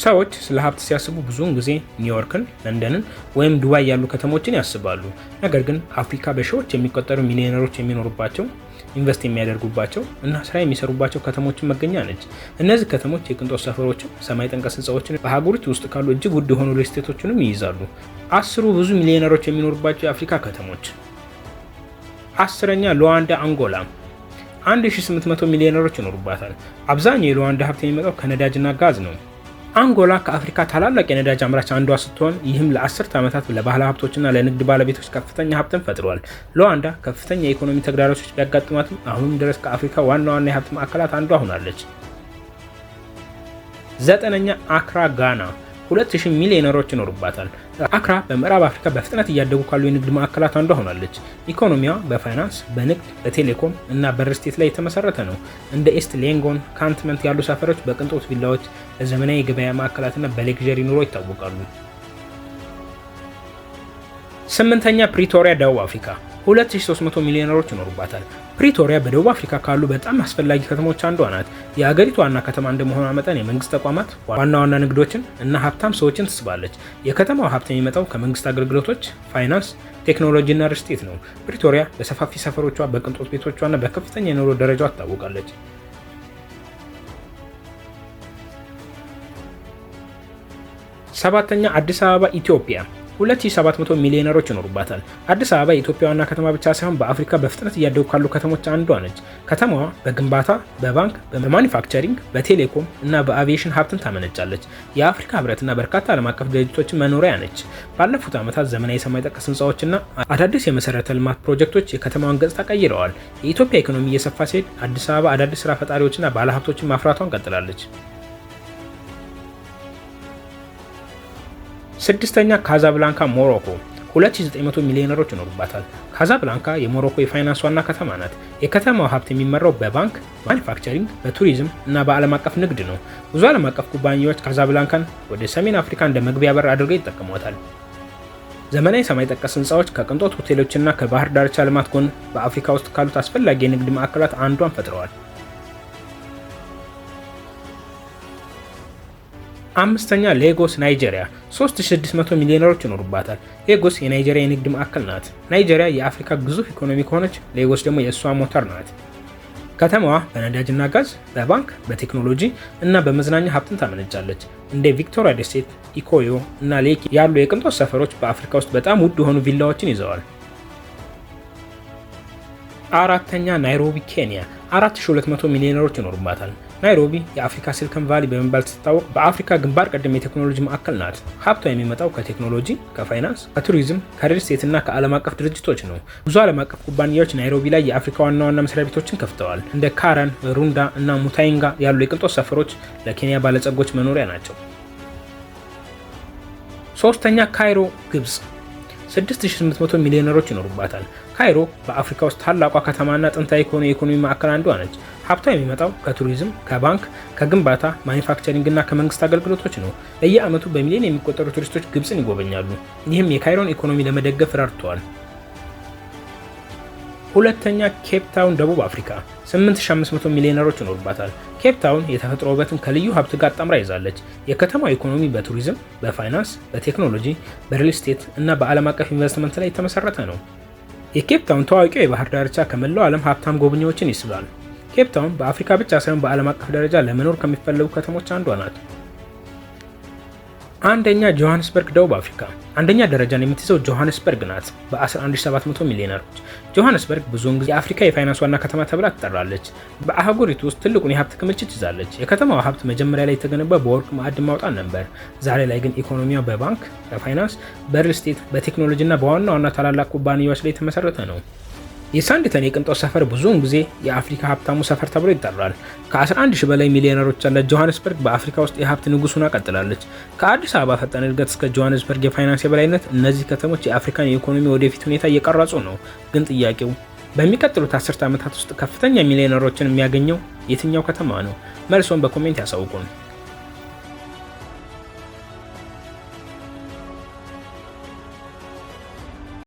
ሰዎች ስለ ሀብት ሲያስቡ ብዙውን ጊዜ ኒውዮርክን፣ ለንደንን ወይም ዱባይ ያሉ ከተሞችን ያስባሉ። ነገር ግን አፍሪካ በሺዎች የሚቆጠሩ ሚሊዮነሮች የሚኖሩባቸው፣ ኢንቨስት የሚያደርጉባቸው እና ስራ የሚሰሩባቸው ከተሞችን መገኛ ነች። እነዚህ ከተሞች የቅንጦት ሰፈሮችን፣ ሰማይ ጠቀስ ህንፃዎችን፣ በሀገሪቱ ውስጥ ካሉ እጅግ ውድ የሆኑ ሪል ስቴቶችንም ይይዛሉ። 10ሩ ብዙ ሚሊዮነሮች የሚኖሩባቸው የአፍሪካ ከተሞች። 10ኛ፣ ሉዋንዳ፣ አንጎላ። 1800 ሚሊዮነሮች ይኖሩባታል። አብዛኛው የሉዋንዳ ሀብት የሚመጣው ከነዳጅና ጋዝ ነው። አንጎላ ከአፍሪካ ታላላቅ የነዳጅ አምራች አንዷ ስትሆን ይህም ለአስርት ዓመታት ለባለ ሀብቶችና ለንግድ ባለቤቶች ከፍተኛ ሀብትን ፈጥሯል። ሉዋንዳ ከፍተኛ የኢኮኖሚ ተግዳሮቶች ቢያጋጥሟትም አሁንም ድረስ ከአፍሪካ ዋና ዋና የሀብት ማዕከላት አንዷ ሆናለች። 9ኛ፣ አክራ፣ ጋና። 2000 ሚሊዮነሮች ይኖሩባታል። አክራ በምዕራብ አፍሪካ በፍጥነት እያደጉ ካሉ የንግድ ማዕከላት አንዷ ሆናለች። ኢኮኖሚዋ በፋይናንስ፣ በንግድ፣ በቴሌኮም እና በሪል ስቴት ላይ የተመሰረተ ነው። እንደ ኢስት ሌንጎን፣ ካንትመንት ያሉ ሰፈሮች በቅንጦት ቪላዎች፣ በዘመናዊ የገበያ ማዕከላትና በ luxury ኑሮ ይታወቃሉ። 8ኛ፣ ፕሪቶሪያ፣ ደቡብ አፍሪካ። 2300 ሚሊዮነሮች ይኖሩባታል። ፕሪቶሪያ በደቡብ አፍሪካ ካሉ በጣም አስፈላጊ ከተሞች አንዷ ናት። የአገሪቱ ዋና ከተማ እንደመሆኗ መጠን የመንግስት ተቋማት፣ ዋና ዋና ንግዶችን እና ሀብታም ሰዎችን ትስባለች። የከተማው ሀብት የሚመጣው ከመንግስት አገልግሎቶች፣ ፋይናንስ፣ ቴክኖሎጂ እና ሪል ስቴት ነው። ፕሪቶሪያ በሰፋፊ ሰፈሮቿ፣ በቅንጦት ቤቶቿና በከፍተኛ የኑሮ ደረጃዋ ትታወቃለች። 7ኛ፣ አዲስ አበባ፣ ኢትዮጵያ። 2700 ሚሊዮነሮች ይኖሩባታል። አዲስ አበባ የኢትዮጵያ ዋና ከተማ ብቻ ሳይሆን በአፍሪካ በፍጥነት እያደጉ ካሉ ከተሞች አንዷ ነች። ከተማዋ በግንባታ፣ በባንክ፣ በማኒፋክቸሪንግ፣ በቴሌኮም እና በአቪዬሽን ሀብትን ታመነጫለች። የአፍሪካ ሕብረትና በርካታ ዓለም አቀፍ ድርጅቶችን መኖሪያ ነች። ባለፉት ዓመታት ዘመናዊ የሰማይ ጠቀስ ህንፃዎችና አዳዲስ የመሰረተ ልማት ፕሮጀክቶች የከተማዋን ገጽታ ቀይረዋል። የኢትዮጵያ ኢኮኖሚ እየሰፋ ሲሄድ አዲስ አበባ አዳዲስ ስራ ፈጣሪዎችና ባለሀብቶችን ማፍራቷን ቀጥላለች። 6ኛ፣ ካዛብላንካ፣ ሞሮኮ። 2900 ሚሊዮነሮች ይኖሩባታል። ካዛብላንካ የሞሮኮ የፋይናንስ ዋና ከተማ ናት። የከተማው ሀብት የሚመራው በባንክ፣ ማኒፋክቸሪንግ፣ በቱሪዝም እና በዓለም አቀፍ ንግድ ነው። ብዙ ዓለም አቀፍ ኩባንያዎች ካዛብላንካን ወደ ሰሜን አፍሪካ እንደ መግቢያ በር አድርገው ይጠቀሟታል። ዘመናዊ ሰማይ ጠቀስ ህንፃዎች ከቅንጦት ሆቴሎችና ከባህር ዳርቻ ልማት ጎን በአፍሪካ ውስጥ ካሉት አስፈላጊ የንግድ ማዕከላት አንዷን ፈጥረዋል። 5ኛ፣ ሌጎስ፣ ናይጄሪያ። 3600 ሚሊዮነሮች ይኖሩባታል። ሌጎስ የናይጄሪያ የንግድ ማዕከል ናት። ናይጄሪያ የአፍሪካ ግዙፍ ኢኮኖሚ ከሆነች ሌጎስ ደግሞ የእሷ ሞተር ናት። ከተማዋ በነዳጅና ጋዝ፣ በባንክ፣ በቴክኖሎጂ እና በመዝናኛ ሀብትን ታመነጫለች። እንደ ቪክቶሪያ ደሴት፣ ኢኮዮ እና ሌኪ ያሉ የቅንጦት ሰፈሮች በአፍሪካ ውስጥ በጣም ውድ የሆኑ ቪላዎችን ይዘዋል። 4ኛ፣ ናይሮቢ፣ ኬንያ። 4200 ሚሊዮነሮች ይኖሩባታል። ናይሮቢ የአፍሪካ ሲሊከን ቫሊ በመባል ስትታወቅ በአፍሪካ ግንባር ቀደም የቴክኖሎጂ ማዕከል ናት። ሀብቷ የሚመጣው ከቴክኖሎጂ፣ ከፋይናንስ፣ ከቱሪዝም፣ ከሪል ስቴት እና ከዓለም አቀፍ ድርጅቶች ነው። ብዙ ዓለም አቀፍ ኩባንያዎች ናይሮቢ ላይ የአፍሪካ ዋና ዋና መስሪያ ቤቶችን ከፍተዋል። እንደ ካረን፣ ሩንዳ እና ሙታይንጋ ያሉ የቅንጦት ሰፈሮች ለኬንያ ባለጸጎች መኖሪያ ናቸው። 3ኛ፣ ካይሮ፣ ግብጽ። 6800 ሚሊዮነሮች ይኖሩባታል። ካይሮ በአፍሪካ ውስጥ ታላቋ ከተማና ጥንታዊ ከሆኑ የኢኮኖሚ ማዕከል አንዷ ነች። ሀብቷ የሚመጣው ከቱሪዝም፣ ከባንክ፣ ከግንባታ፣ ማኒፋክቸሪንግ እና ከመንግስት አገልግሎቶች ነው። በየዓመቱ በሚሊዮን የሚቆጠሩ ቱሪስቶች ግብፅን ይጎበኛሉ። ይህም የካይሮን ኢኮኖሚ ለመደገፍ ረድቷል። 2ኛ፣ ኬፕ ታውን፣ ደቡብ አፍሪካ። 8500 ሚሊዮነሮች ይኖሩባታል። ኬፕ ታውን የተፈጥሮ ውበትን ከልዩ ሀብት ጋር አጣምራ ይዛለች። የከተማው ኢኮኖሚ በቱሪዝም፣ በፋይናንስ፣ በቴክኖሎጂ፣ በሪል ስቴት እና በዓለም አቀፍ ኢንቨስትመንት ላይ የተመሰረተ ነው። የኬፕ ታውን ታዋቂው የባህር ዳርቻ ከመላው ዓለም ሀብታም ጎብኚዎችን ይስባል። ኬፕ ታውን በአፍሪካ ብቻ ሳይሆን በዓለም አቀፍ ደረጃ ለመኖር ከሚፈለጉ ከተሞች አንዷ ናት። 1ኛ፣ ጆሃንስበርግ፣ ደቡብ አፍሪካ። አንደኛ ደረጃን የምትይዘው ጆሃንስበርግ ናት በ11,700 ሚሊዮነሮች። ጆሃንስበርግ ብዙውን ጊዜ የአፍሪካ የፋይናንስ ዋና ከተማ ተብላ ትጠራለች። በአህጉሪቱ ውስጥ ትልቁን የሀብት ክምችት ይዛለች። የከተማዋ ሀብት መጀመሪያ ላይ የተገነባ በወርቅ ማዕድን ማውጣት ነበር። ዛሬ ላይ ግን ኢኮኖሚዋ በባንክ፣ በፋይናንስ፣ በሪል ስቴት፣ በቴክኖሎጂ እና በዋና ዋና ታላላቅ ኩባንያዎች ላይ የተመሰረተ ነው። የሳንድተን የቅንጦት ሰፈር ብዙውን ጊዜ የአፍሪካ ሀብታሙ ሰፈር ተብሎ ይጠራል። ከ11 ሺህ በላይ ሚሊዮነሮች ያላት ጆሃንስበርግ በአፍሪካ ውስጥ የሀብት ንጉስ ሆና ቀጥላለች። ከአዲስ አበባ ፈጣን እድገት እስከ ጆሃንስበርግ የፋይናንስ የበላይነት እነዚህ ከተሞች የአፍሪካን የኢኮኖሚ ወደፊት ሁኔታ እየቀረጹ ነው። ግን ጥያቄው በሚቀጥሉት አስርት ዓመታት ውስጥ ከፍተኛ ሚሊዮነሮችን የሚያገኘው የትኛው ከተማ ነው? መልሶን በ comment ያሳውቁን።